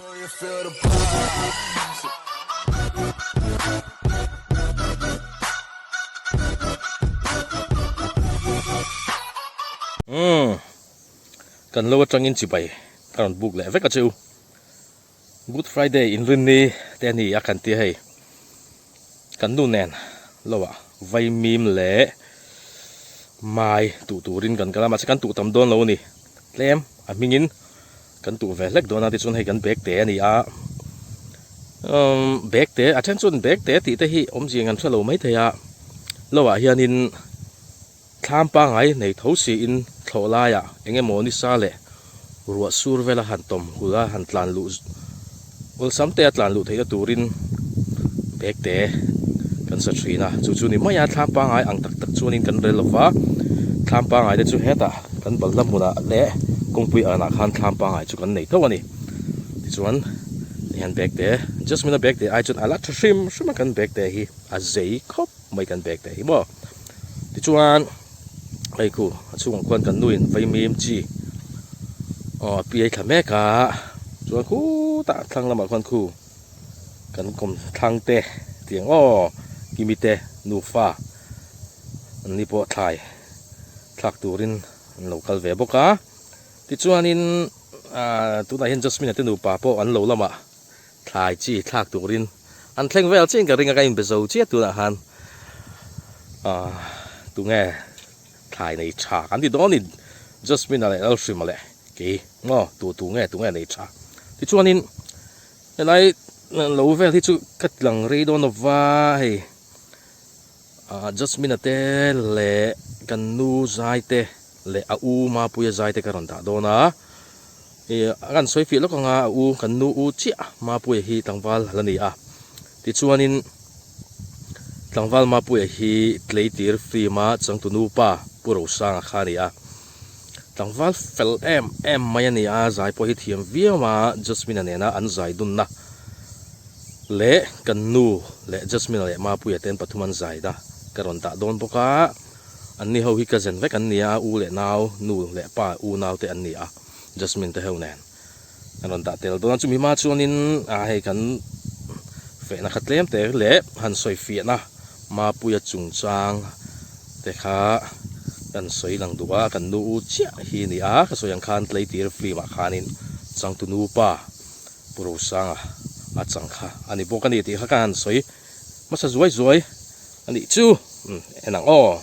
Umm kan lo atangin chibai ka rawn buk leh vek a che u. Good Friday inrinni te a ni a kan tia hei. Kan nu nen lo ah vaimim leh mai tuh turin kan kal a mahse kan tuh tam dawn lo a ni. Tlem a hmingin kan tuh ve hlek dawn a tichuan hei kan bag te a ni a. Umm bag te a then chuan bag te tih te hi awmzia an hre lo maithei a. Lo ah hianin. Thlam pangngai nei tho siin thlawh laiah eng emaw nisa leh ruah sur vela han tawm hul a han tlan luh awlsam te a tlan luh theihna turin bag te kan sa thin a, chu chu ni mai a thlam pangngai ang tak tak chuanin kan rel lova, thlam pangngai te chu hetah kan balhla hmunah leh kawngpui anah khan thlam pangngai chu kan nei tho a ni. Tichuan hian bag te Jasmine-a bag te ai chuan a la tha hrim hrim a kan bag te hi a zei khawp. mai kan bag te hi maw tichuan hei khu a chhungah khuan kan nuin vaimim chi aw a piai thla mek a chuan khutah thlang lamah khuan khu kan kawm thlang te tiang aw kimi te nufa an ni pawh thlai thlak turin an lo kal ve bawk a tichuanin ah tunah hian Jasmine-a te nupa pawh an lo lamah. Thlai chi thlak turin an thleng vel chiin ka ring a, ka inbe zo chiah tunah khan aah tunge thlai nei tha kan ti dawn ni Jasmine-a leh Lalhrima leh kei maw tu tu nge tunge nei tha tichuanin helai lo vel hi chu ka ti lang rei dawn lova hei aah Jasmine-a te leh kan nu zai te leh a u Mapuia zai te ka rawn dah dawn a. Ih a kan sawi fiah lawk anga a u kan nu u chiah Mapuia hi tlangval a la ni a, tichuanin tlangval Mapuia hi tleitir film a changtu nupa Pu Rosanga kha a ni a, tlangval fel em em mai a ni a, zai pawh hi thiam viau a, Jasmine-a nena an zai dunna leh kan nu leh Jasmine-a leh Mapuia te an pathum an zai na ka rawn dah dawn bawk a, anni ho hi cousin vek an ni a, u leh nau, nu leh pa u nau te an ni a. Jasmine te ho nen an rawn dah tel dawn a, chumi hma chuanin ah hei kan fehna kha tlem te leh han sawi fiahna Mapuia chungchang te kha kan sawi lang duh a, kan nu u chiah hi a ni a, ka sawi ang khan tleitir film ah khanin changtu nupa Pu Rosanga a chang kha a ni bawk a ni tih kha ka han sawi hmasa zuai zuai a nih chu, en ang aw.